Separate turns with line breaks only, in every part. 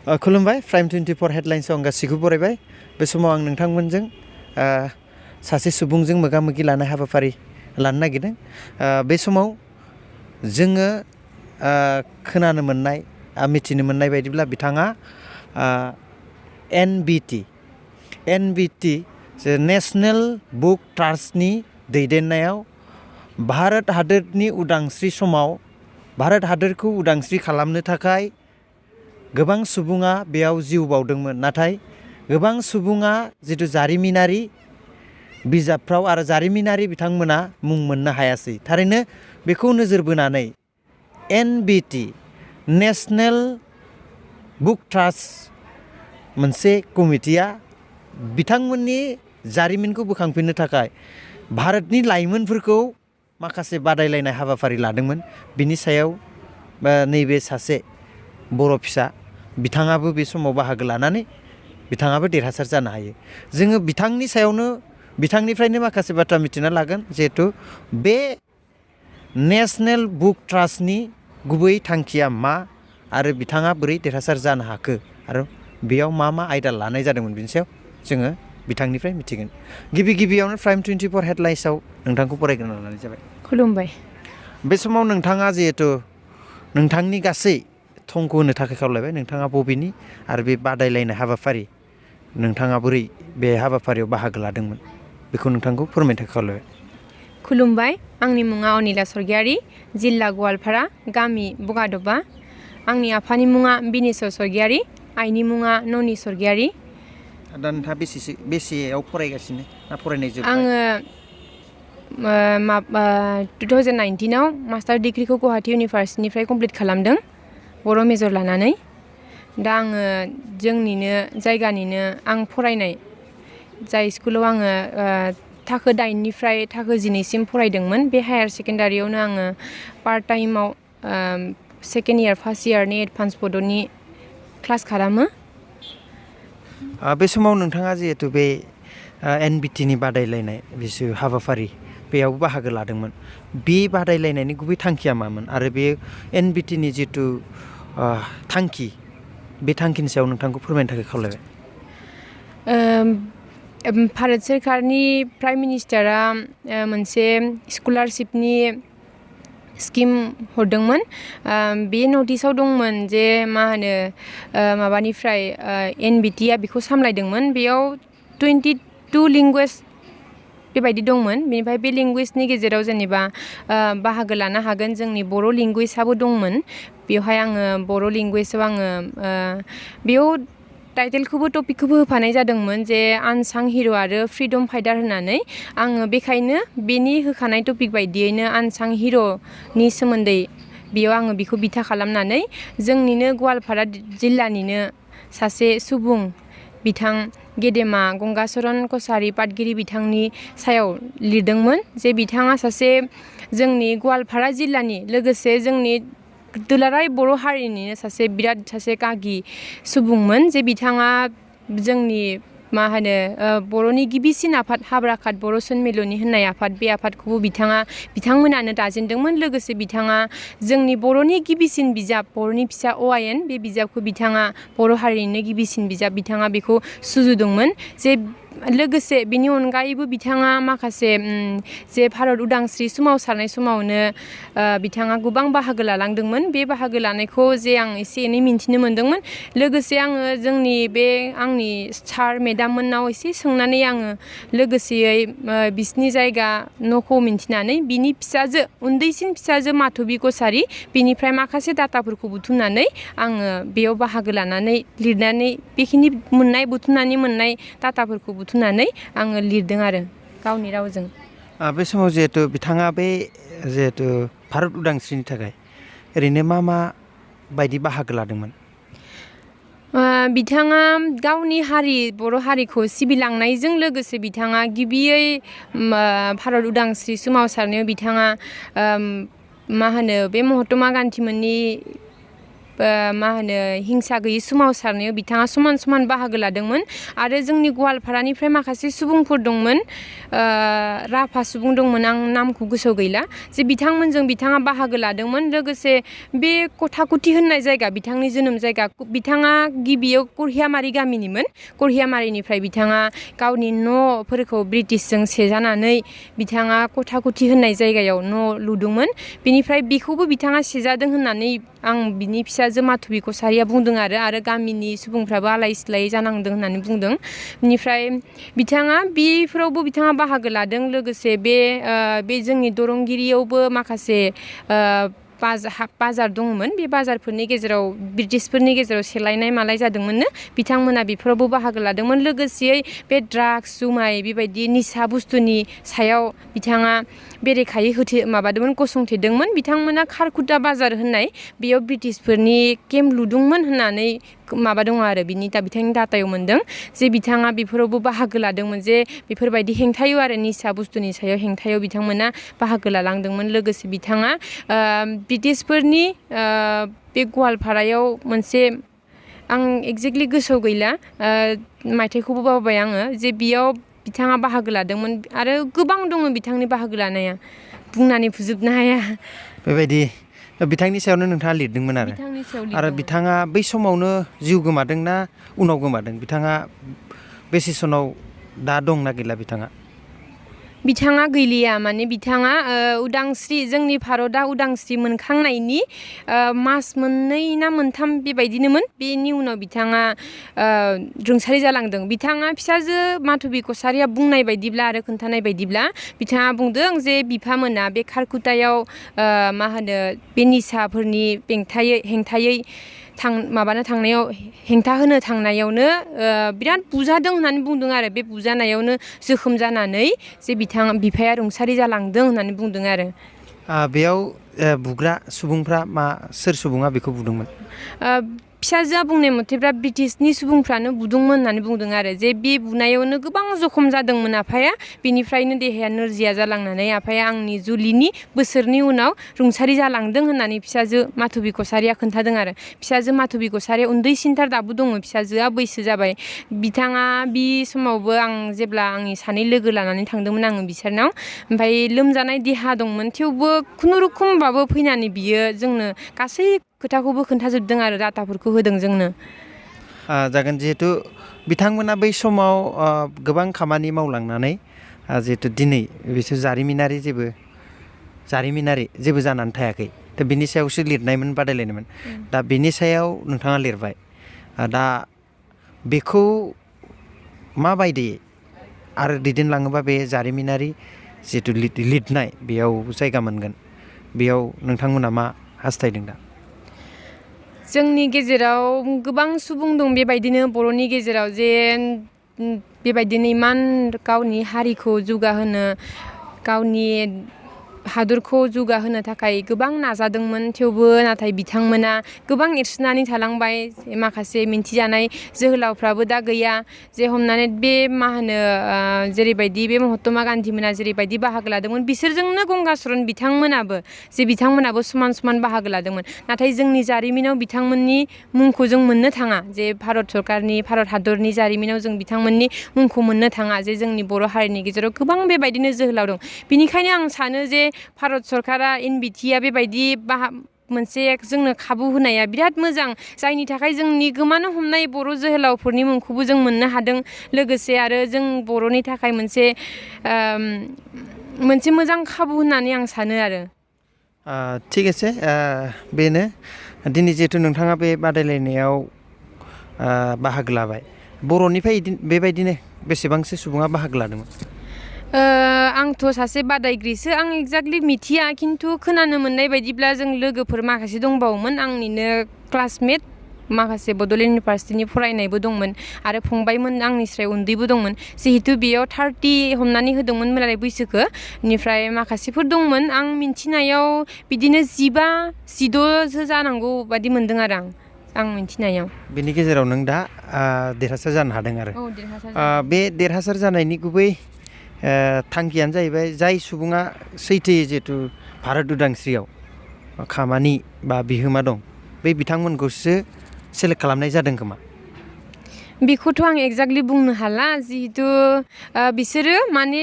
खुलुमबाय प्राइम 24 हेडलाइन्सआव आं गासैखौबो बरायबाय बे समाव आं नोंथांमोनजों सासे सुबुंजों मोगा-मोगि लानाय हाबाफारि लानो नागिरदों बे समाव जोङो खोनानो मोननाय मिथिनो मोननाय बायदिब्ला बिथाङा NBT जे नेशनेल बुक ट्रास्टनि दैदेननायाव भारत हादरनि उदांस्रि समाव भारत हादरखौ उदांस्रि खालामनो थाखाय गोबां सुबुङा बेयाव जिउ बावदोंमोन नाथाय गोबां सुबुङा जितु जारिमिनारि बिजाबफ्राव आरो जारिमिनारि बिथांमोना मुं मोननो हायासै थारैनो बेखौ नोजोर बोनानै NBT नेशनेल बुक ट्रास्ट मोनसे कमिटिया बिथांमोननि जारिमिनखौ बोखांफिननो थाखाय भारतनि लाइमोनफोरखौ माखासे बादायलायनाय हाबाफारि लादोंमोन बिनि सायाव नैबे सासे बर' फिसा बिथाङाबो बे समाव बाहागो लानानै बिथाङाबो देरहासार जानो हायो जोङो बिथांनि सायावनो बिथांनिफ्रायनो माखासे बाथ्रा मिथिना लागोन जिहेथु बे नेशनेल बुक ट्रास्टनि गुबै थांखिया मा आरो बिथाङा बोरै देरहासार जानो हाखो आरो बेयाव मा आयदा लानाय जादोंमोन बिनि सायाव जोङो बिथांनिफ्राय मिथिगोन गिबियावनो प्राइम 24 हेडलाइन्सआव नोंथांखौ फरायग्रोना लानाय जाबाय
खुलुमबाय
बे समाव नोंथाङा जिहेथु नोंथांनि गासै थंखौ होनो थाखाय खावलायबाय नोंथाङा बबेनि आरो बे बादायलायनाय हाबाफारि नोंथाङा बोरै बे हाबाफारियाव बाहागो लादोंमोन बेखौ नोंथांखौ फोरमायनो थाखाय खावलायबाय
खुलुमबाय आंनि मुङा अनिला सरगियारि जिल्ला गवालपारा गामि बगादबा आंनि आफानि मुङा बिनेस्वर सरगियारि आइनि मुङा ननि सरगियारि
दा नोंथाङा बेसेयाव फरायगासिनो ना फरायनाय जोब्बाय
आङो 2019आव मास्टार डिग्रिखौ गुवाहाटी इउनिभार्सिटिनिफ्राय कमप्लिट खालामदों बर' मेजर लानानै दा आङो जोंनिनो जायगानिनो आं फरायनाय जाय स्कुलाव आङो थाखो 8निफ्राय थाखो 12सिम फरायदोंमोन बे हायार सेकेन्डारियावनो आङो पार्ट टाइमाव सेकेन्ड इयार फार्स्ट इयारनि एडभान्स बड'नि क्लास खालामो
बे समाव नोंथाङा जिहेतु बे NBTनि बादायलायनाय बिसोर हाबाफारि बेयाव बाहागो लादोंमोन बे बादायलायनायनि गुबै थांखिया मामोन आरो बे NBTनि जितु थांखि बे थांखिनि सायाव नोंथांखौ फोरमायनो थाखाय खावलायबाय
भारत सोरखारनि प्राइम मिनिस्टारा मोनसे स्कलारशिपनि स्किम हरदोंमोन बे नटिसाव दंमोन जे मा होनो माबानिफ्राय NBTआ बेखौ सामलायदोंमोन बेयाव 22 लेंगुवेज बेबायदि दंमोन बेनिफ्राय बे लेंगुवेजनि गेजेराव जेनेबा बाहागो लानो हागोन जोंनि बर' लेंगुवेजआबो दंमोन बेवहाय आङो बर' लेंगुवेजआव आङो बेयाव टाइटेलखौबो टपिकखौबो होफानाय जादोंमोन जे आनसां हिर' आरो फ्रिडम फाइटार होननानै आङो बेखायनो बेनि होखानाय टपिक बायदियैनो आनसां हिर'नि सोमोन्दै बेयाव आङो बेखौ बिथा खालामनानै जोंनिनो गवालपारा जिल्लानिनो सासे सुबुं बिथां गेदेमा गंगाचरन कछारी पाटगिरि बिथांनि सायाव लिरदोंमोन जे बिथाङा सासे जोंनि गवालपारा जिल्लानि लोगोसे जोंनि दुलाराय बर' हारिनिनो सासे गागि सुबुंमोन जे बिथाङा जोंनि मा होनो बर'नि गिबिसिन आफाद हाब्राखात बर' सनमिलनि होननाय आफाद बे आफादखौबो बिथांमोनानो दाजेनदोंमोन लोगोसे बिथाङा जोंनि बर'नि गिबिसिन बिजाब बर'नि फिसा OIN बे बिजाबखौ बिथाङा बर' हारिनिनो गिबिसिन बिजाब बिथाङा बेखौ सुजुदोंमोन जे लोगोसे बेनि अनगायैबो बिथाङा माखासे जे भारत उदांस्रि सोमावसारनाय समावनो बिथाङा गोबां बाहागो लालांदोंमोन बे बाहागो लानायखौ जे आं एसे एनै मिन्थिनो मोन्दोंमोन लोगोसे आङो जोंनि बे आंनि सार मेडाममोननाव एसे सोंनानै आङो लोगोसेयै बिसिनि जायगा न'खौ मिन्थिनानै बिनि फिसाजो उन्दैसिन फिसाजो माधबि कछारी बिनिफ्राय माखासे डाटाफोरखौ बुथुमनानै आङो बेयाव बाहागो लानानै लिरनानै बेखिनि बुथुमनानै मोननाय डाटाफोरखौ बुथुमनानै आङो लिरदों आरो गावनि रावजों
बे समाव जिहेतु बिथाङा बे जिहेतु भारत उदांस्रिनि थाखाय ओरैनो मा बायदि बाहागो लादोंमोन
बिथाङा गावनि हारि बर' हारिखौ सिबिलांनायजों लोगोसे बिथाङा गिबियै भारत उदांस्रि सोमावसारनायाव बिथाङा मा होनो बे महात्मा गान्धीमोननि मा होनो हिंसा गैयै सोमावसारनायाव बिथाङा समान समान बाहागो लादोंमोन आरो जोंनि गवालपारानिफ्राय माखासे सुबुंफोर दंमोन राभा सुबुं दंमोन आं नामखौ गोसोआव गैला जे बिथांमोनजों बिथाङा बाहागो लादोंमोन लोगोसे बे कथाकुथि होननाय जायगा बिथांनि जोनोम जायगा बिथाङा गिबियाव करियामारि गामिनिमोन करियामारिनिफ्राय बिथाङा गावनि न'फोरखौ ब्रिटिशजों सेजानानै बिथाङा कथाकुथि होननाय जायगायाव न' लुदोंमोन बिनिफ्राय बेखौबो बिथाङा सेजादों होननानै आं बिनि फिसाजो माधबि कछारिया बुंदों आरो गामिनि सुबुंफ्राबो आलाय सिलाय जानांदों होननानै बुंदों बिनिफ्राय बिथाङा बेफोरावबो बिथाङा बाहागो लादों लोगोसे बे जोंनि दरंगिरियावबो माखासे बाजार दङमोन बे बाजारफोरनि गेजेराव ब्रिटिशफोरनि गेजेराव सेलायनाय मालाय जादोंमोननो बिथांमोना बेफोरावबो बाहागो लादोंमोन लोगोसेयै बे ड्राग्स जुमाय बेबायदि निसा बुस्थुनि सायाव बिथाङा बेरेखायै माबादोंमोन गसंथेदोंमोन बिथांमोना खारकुटा बाजार होननाय बेयाव ब्रिटिशफोरनि केम्प लुदोंमोन होननानै माबा दङ आरो बिथांनि डाटायाव मोनदों जे बिथाङा बेफोरावबो बाहागो लादोंमोन जे बेफोरबायदि हेंथायाव आरो निसा बुस्थुनि सायाव हेंथायाव बिथांमोना बाहागो लालांदोंमोन लोगोसे बिथाङा ब्रिटिशफोरनि बे गवालपारायाव मोनसे आं एक्जेक्टलि गोसोआव गैला मायथाइखौबो बावबाय आङो जे बेयाव बिथाङा बाहागो लादोंमोन आरो गोबां दङ बिथांनि बाहागो लानाया बुंनानै फोजोबनो हाया
बेबायदि बिथांनि सायावनो नोंथाङा लिरदोंमोन आरो बिथाङा बै समावनो जिउ गोमादों ना उनाव गोमादों बिथाङा बेसे सनाव दा दंना गैला
बिथाङा गैलिया माने बिथाङा उदांस्रि जोंनि भारतआ उदांस्रि मोनखांनायनि मास मोननै ना मोनथाम बेबायदिनोमोन बेनि उनाव बिथाङा रुंसारि जालांदों बिथाङा फिसाजो माधबि कछारिया बुंनाय बायदिब्ला आरो खोन्थानाय बायदिब्ला बिथाङा बुंदों जे बिफामोना बे खारकुटायाव मा होनो बे निसाफोरनि हेंथायै हेंथा होनो थांनायावनो बिराद बुजादों होननानै बुंदों आरो बे बुजानायावनो जोखोम जानानै जे बिफाया रुंसारि जालांदों होननानै बुंदों आरो
बेयाव बुग्रा सुबुंफ्रा सोर सुबुङा बेखौ बुदोंमोन
फिसाजोआ बुंनाय मथेब्ला ब्रिटिशनि सुबुंफ्रानो बुदोंमोन होननानै बुंदों आरो जे बे बुनायावनो गोबां जखम जादोंमोन आफाया बिनिफ्रायनो देहाया नोरजिया जालांनानै आफाया आंनि जुलिनि बोसोरनि उनाव रुंसारि जालांदों होननानै फिसाजो माधबि कछारिया खोन्थादों आरो फिसाजो माधबि कछारिया उन्दैसिनथार दाबो दङ फिसाजोआ बैसो जाबाय बिथाङा बे समावबो आं जेब्ला आंनि सानै लोगो लानानै थांदोंमोन आङो बिसोरनाव ओमफ्राय लोमजानाय देहा दंमोन थेवबो खुनुरुखुमबाबो फैनानै बियो जोंनो गासै खोथाखौबो खोन्थाजोबदों आरो डाटाफोरखौ होदों जोंनो
जागोन जिहेथु बिथांमोना बै समाव गोबां खामानि मावलांनानै जिहेतु दिनै बिसोर जारिमिनारि जेबो जानानै थायाखै दा बिनि सायावसो लिरनायमोन बादायलायनायमोन दा बिनि सायाव नोंथाङा लिरबाय दा बेखौ माबायदियै आरो दैदेनलाङोबा बे जारिमिनारि जिहेतु लिरनाय बेयाव जायगा मोनगोन बेयाव नोंथांमोना मा हास्थायदों दा
जोंनि गेजेराव गोबां सुबुं दं बेबायदिनो बर'नि गेजेराव जे बेबायदिनो इमान गावनि हारिखौ जौगाहोनो गावनि हादरखौ जौगाहोनो थाखाय गोबां नाजादोंमोन थेवबो नाथाय बिथांमोना गोबां एरसोनानै थालांबाय माखासे मिन्थिजानाय जोहोलावफ्राबो दा गैया जे हमनानै बे मा होनो जेरैबायदि बे महात्मा गान्धीमोना जेरैबायदि बाहागो लादोंमोन बिसोरजोंनो गंगाचरन बिथांमोनाबो समान समान बाहागो लादोंमोन नाथाय जोंनि जारिमिनाव बिथांमोननि मुंखौ जों मोननो थाङा जे भारत हादरनि जारिमिनाव जों बिथांमोननि मुंखौ मोननो थाङा जे जोंनि बर' हारिनि गेजेराव गोबां बेबायदिनो जोहोलाव दं बिनिखायनो आं सानो जे भारत सरकारा NBTआ बेबायदि मोनसे जोंनो खाबु होनाया बिराद मोजां जायनि थाखाय जोंनि गोमानो हमनाय बर' जोहोलावफोरनि मुंखौबो जों मोननो हादों लोगोसे आरो जों बर'नि थाखाय मोनसे मोजां खाबु होननानै आं सानो आरो
थिग আছে बेनो दिनै जिहेतु नोंथाङा बे बादायलायनायाव बाहागो लाबाय बर'निफ्राय बेबायदिनो बेसेबांसो सुबुङा बाहागो लादोंमोन
आंथ' सासे बादायगिरिसो आं एक्जेक्टलि मिथिया खिन्थु खोनानो मोननाय बायदिब्ला जों लोगोफोर माखासे दंबावोमोन आंनिनो क्लासमेट माखासे बड'लेण्ड इउनिभारसिटिनि फरायनायबो दंमोन आरो फंबायमोन आंनिस्राय उन्दैबो दंमोन जिहेतु बेयाव 30 हमनानै होदोंमोन मोनलाय बैसोखो बेनिफ्राय माखासेफोर दंमोन आं मिन्थिनायाव बिदिनो 15-16सो जानांगौ बादि मोनदों आरो आं मिन्थिनायाव
बेनि गेजेराव नों दा देरहासार जानो हादों आरो बे देरहासार जानायनि गुबै थांखियानो जाहैबाय जाय सुबुङा सैथोयै जिहेतु भारत उदांस्रियाव खामानि बा बिहोमा दं बै बिथांमोनखौसो सेलेक्ट खालामनाय जादों खोमा?
बेखौथ' आं एक्जेक्टलि बुंनो हाला जिहेतु बिसोरो माने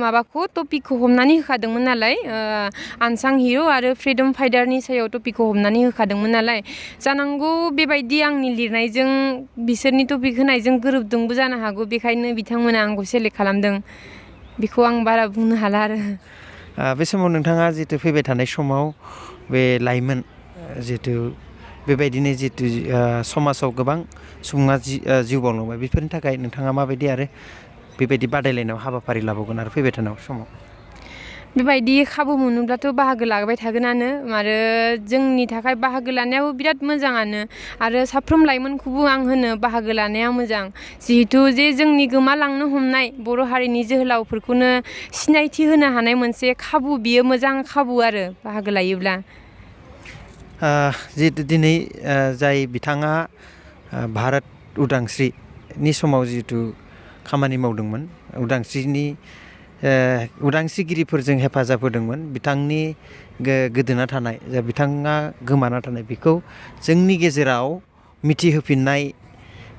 माबाखौ टपिकखौ हमनानै होखादोंमोन नालाय आनसां हिर' आरो फ्रिडम फाइटारनि सायाव टपिकखौ हमनानै होखादोंमोन नालाय जानांगौ बेबायदि आंनि लिरनायजों बिसोरनि टपिक होनायजों गोरोबदोंबो जानो हागौ बेखायनो बिथांमोना आंखौ सेलेक्ट खालामदों बेखौ आं बारा बुंनो हाला आरो।
बे समाव नोंथाङा जितु फैबाय थानाय समाव बे लाइमोन जितु बेबायदिनो जितु समाजाव गोबां सुबुङा जिउ बावलांबाय बेफोरनि थाखाय नोंथाङा माबायदि आरो बेबायदि बादायलायनायाव हाबाफारि लाबावगोन आरो फैबाय थानाय समाव?
बेबायदि खाबु मोनोब्लाथ' बाहागो लाबाय थागोनानो आरो जोंनि थाखाय बाहागो लानायाबो बिराद मोजाङानो आरो साफ्रोम लाइमोनखौबो आं होनो बाहागो लानाया मोजां जिहेतु जे जोंनि गोमालांनो हमनाय बर' हारिनि जोहोलावफोरखौनो सिनायथि होनो हानाय मोनसे खाबु बियो मोजां खाबु आरो बाहागो लायोब्ला।
जिहेतु दिनै जाय बिथाङा भारत उदांस्रिनि समाव जिहेतु खामानि मावदोंमोन उदांस्रिगिरिफोरजों हेफाजाब होदोंमोन बिथांनि गोदोना थानाय जा बिथाङा गोमाना थानाय बेखौ जोंनि गेजेराव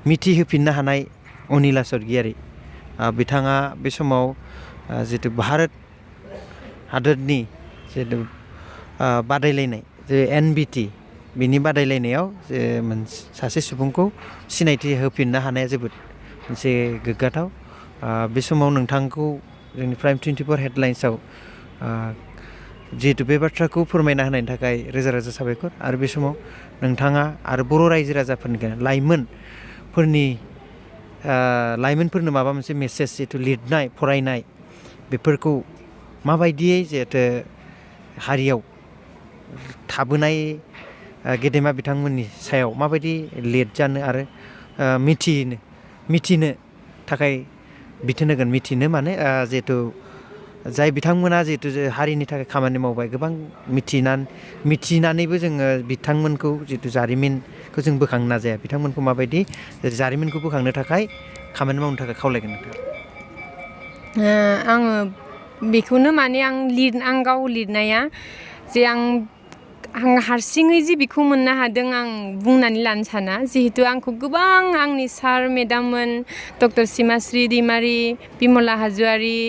मिथिहोफिननो हानाय अनिला स्वर्गियारी बिथाङा बे समाव जितु भारत हादोरनि जितु बादायलायनाय जे NBT बिनि बादायलायनायाव सासे सुबुंखौ सिनायथि होफिननो हानाया जोबोद मोनसे गोग्गाथाव। बे समाव नोंथांखौ जोंनि प्राइम 24 हेडलाइन्सआव जिहेतु बे बाथ्राखौ फोरमायना होनायनि थाखाय रोजा रोजा साबायखर आरो बे समाव नोंथाङा आरो बर' रायजो राजाफोरनि लाइमोनफोरनो माबा मोनसे मेसेज जिहेतु लिरनाय फरायनाय बेफोरखौ माबायदियै जिहेतु हारियाव थाबोनाय गेदेमा बिथांमोननि सायाव माबायदि लिरजानो आरो मिथिनो थाखाय बिथोन होगोन मिथिनो माने जिहेतु जाय बिथांमोना जिहेतु हारिनि थाखाय खामानि मावबाय गोबां मिथिनानैबो जोङो बिथांमोनखौ जिहेतु जारिमिनखौ जों बोखांनो नाजाया बिथांमोनखौ माबायदि जारिमिनखौ बोखांनो थाखाय खामानि मावनो थाखाय खावलायगोन नोंथां?
आङो बेखौनो माने आं गाव लिरनाया जे आं हारसिङै जे बेखौ मोननो हादों आं बुंनानै लानो साना जिहेतु आंखौ गोबां आंनि सार मेडाममोन डक्टर सिमाश्री दैमारी बिमला हाज'वारी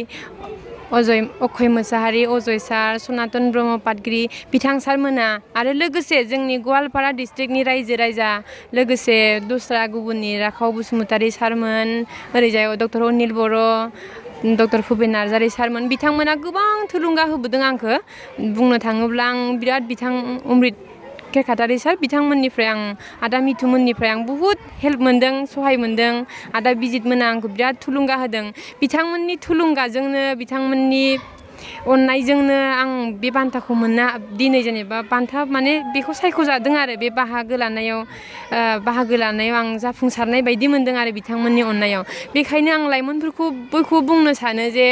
अक्षय मोसाहारी अजय सार सनातन ब्रह्म पाटगिरि बिथां सारमोना आरो लोगोसे जोंनि गवालपारा डिस्ट्रिक्टनि रायजो राजा लोगोसे दस्रा गुबुननि राखाव बसुमतारी सारमोन ओरैजाय डक्टर अनिल बर' डक्टर भुपेन नार्जारी सारमोन बिथांमोना गोबां थुलुंगा होबोदों आंखौ बुंनो थाङोब्ला आं बिराद बिथां अमृत केरखातारि सार बिथांमोननिफ्राय आं आदा मिथुमोननिफ्राय आं बुहुत हेल्प मोन्दों सहाय मोन्दों आदा बिजितमोना आंखौ बिराद थुलुंगा होदों बिथांमोननि थुलुंगाजोंनो बिथांमोननि अननायजोंनो आं बे बान्थाखौ मोनना दिनै जेनेबा बान्था माने बेखौ सायख'जादों आरो बे बाहागो लानायाव आं जाफुंसारनाय बायदि मोन्दों आरो बिथांमोननि अननायाव बेखायनो आं लाइमोनफोरखौ बयखौबो बुंनो सानो जे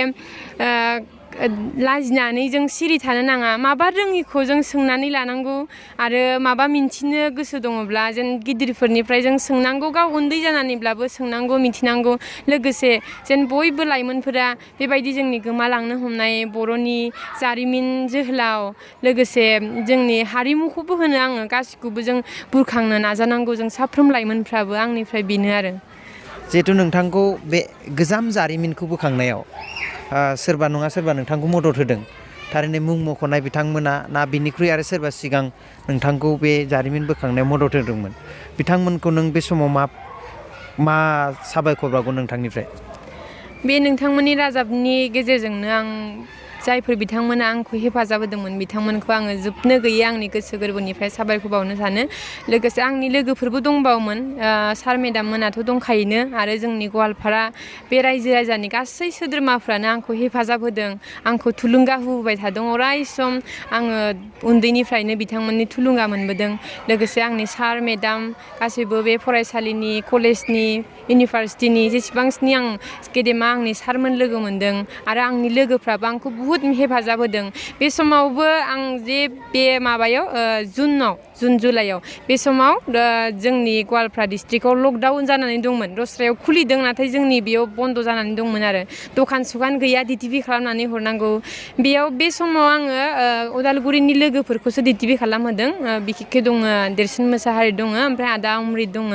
लाजिनानै जों सिरि थानो नाङा माबा रोङिखौ जों सोंनानै लानांगौ आरो माबा मिन्थिनो गोसो दङब्ला जेन गिदिरफोरनिफ्राय जों सोंनांगौ गाव उन्दै जानानैब्लाबो सोंनांगौ मिथिनांगौ लोगोसे जेन बयबो लाइमोनफोरा बेबायदि जोंनि गोमालांनो हमनाय बर'नि जारिमिन जोहोलाव लोगोसे जोंनि हारिमुखौबो होनो आङो गासिखौबो जों बुरखांनो नाजानांगौ जों साफ्रोम लाइमोनफ्राबो आंनिफ्राय बेनो आरो।
जिहेतु नोंथांखौ बे गोजाम जारिमिनखौ बोखांनायाव सोरबा नङा सोरबा नोंथांखौ मदद होदों थारैनो मुं मख'नाय बिथांमोना ना बिनिख्रुइ आरो सोरबा सिगां नोंथांखौ बे जारिमिन बोखांनायाव मदद होदोंमोन बिथांमोनखौ नों बे समाव मा साबायखर बावगोन नोंथांनिफ्राय?
बे नोंथांमोननि राजाबनि गेजेरजोंनो आं जायफोर बिथांमोना आंखौ हेफाजाब होदोंमोन बिथांमोनखौ आङो जोबनो गैयै आंनि गोसो गोरबोनिफ्राय साबायखर बावनो सानो लोगोसे आंनि लोगोफोरबो दंबावोमोन सार मेडाम मोनाथ' दंखायोनो आरो जोंनि गवालपारा बे रायजो राजानि गासै सोद्रोमाफ्रानो आंखौ हेफाजाब होदों आंखौ थुलुंगा होबोबाय थादों अराय सम आङो उन्दैनिफ्रायनो बिथांमोननि थुलुंगा मोनबोदों लोगोसे आंनि सार मेडाम गासैबो बे फरायसालिनि कलेजनि इउनिभारसिटिनि जेसेबांखिनि आं गेदेमा आंनि सारमोन लोगो मोनदों आरो आंनि लोगोफ्राबो आंखौ बुहुत बुहुत हेफाजाब होदों बे समावबो आं जे बे माबायाव जुन जुलाइआव बे समाव जोंनि गवालपारा डिस्ट्रिक्टआव लकडाउन जानानै दंमोन दस्रायाव खुलिदों नाथाय जोंनि बेयाव बन्द जानानै दंमोन आरो दखान सखान गैया डिटिपि खालामनानै हरनांगौ बेयाव बे समाव आङो उदालगुरिनि लोगोफोरखौसो डिटिपि खालामहोदों बिखेकखे दङ देरसिन मोसाहारि दङ ओमफ्राय आदा अमृत दङ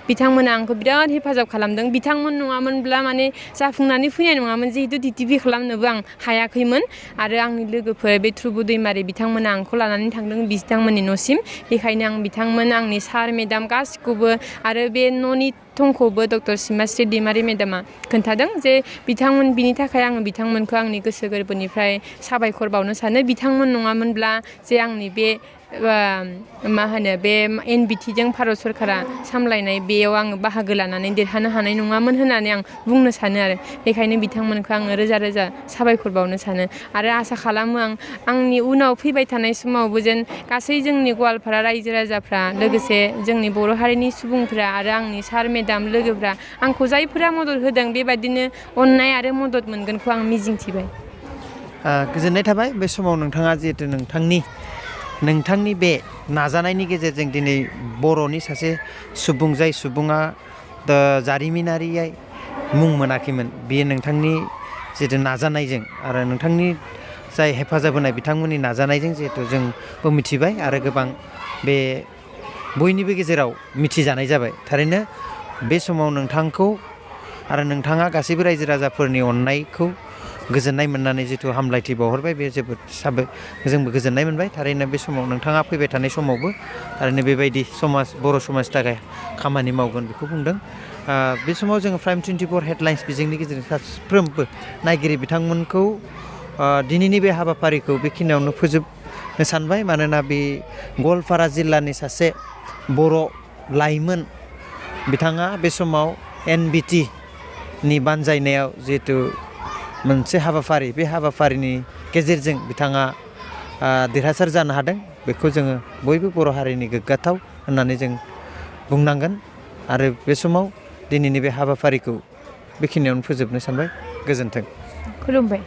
बिथांमोना आंखौ बिराद हेफाजाब खालामदों बिथांमोन नङामोनब्ला माने जाफुंनानै फैनाय नङामोन जिहेतु डिटिपि खालामनोबो आं हायाखैमोन आरो आंनि लोगोफोर बे थ्रुबु दैमारि बिथांमोना आंखौ लानानै थांदों बिथांमोननि न'सिम बेखायनो आं बिथांमोन आंनि सार मेडाम गासिखौबो आरो बे न'नि थंखौबो डक्टर सिमाश्री दैमारि मेडामा खोन्थादों जे बिथांमोन बिनि थाखाय आङो बिथांमोनखौ आंनि गोसो गोरबोनिफ्राय साबायखर बावनो सानो बिथांमोन नङामोनब्ला जे आंनि बे मा होनो बे NBTजों भारत सरकारा सामलायनाय बेयाव आङो बाहागो लानानै देरहानो हानाय नङामोन होननानै आं बुंनो सानो आरो बेखायनो बिथांमोनखौ आङो रोजा रोजा साबायखर बावनो सानो आरो आसा खालामो आं आंनि उनाव फैबाय थानाय समावबो जेन गासै जोंनि गवालपारा रायजो राजाफ्रा लोगोसे जोंनि बर' हारिनि सुबुंफ्रा आरो आंनि सार मेडाम लोगोफ्रा आंखौ जायफोरा मदद होदों बेबायदिनो अननाय आरो मदद मोनगोनखौ आं मिजिंथिबाय
गोजोननाय थाबाय बे समाव नोंथाङा जिहेतु नोंथांनि बे नाजानायनि गेजेरजों दिनै बर'नि सासे सुबुं जाय सुबुङा जारिमिनारियै मुं मोनाखैमोन बेयो नोंथांनि जिहेतु नाजानायजों आरो नोंथांनि जाय हेफाजाब होनाय बिथांमोननि नाजानायजों जिहेतु जोंबो मिथिबाय आरो गोबां बे बयनिबो गेजेराव मिथिजानाय जाबाय थारैनो बे समाव नोंथांखौ आरो नोंथाङा गासैबो रायजो राजाफोरनि अननायखौ गोजोननाय मोननानै जिथु हामलायथि बावहरबाय बे जोबोद जोंबो गोजोननाय मोनबाय थारैनो बे समाव नोंथाङा फैबाय थानाय समावबो थारैनो बेबायदि बर' समाजनि थाखाय खामानि मावगोन बेखौ बुंदों बे समाव जोङो प्राइम 24 हेडलाइन्स बिजोंनि गेजेरजों साफ्रोमबो नायगिरि बिथांमोनखौ दिनैनि बे हाबाफारिखौ बेखिनियावनो फोजोबनो सानबाय मानोना बे गवालपारा जिल्लानि सासे बर' लाइमोन बिथाङा बे समाव NBTनि बानजायनायाव जिहेतु मोनसे हाबाफारि बे हाबाफारिनि गेजेरजों बिथाङा देरहासार जानो हादों बेखौ जोङो बयबो बर' हारिनि गोग्गाथाव होननानै जों बुंनांगोन आरो बे समाव दिनैनि बे हाबाफारिखौ बेखिनियावनो फोजोबनो सानबाय गोजोन्थों
खुलुमबाय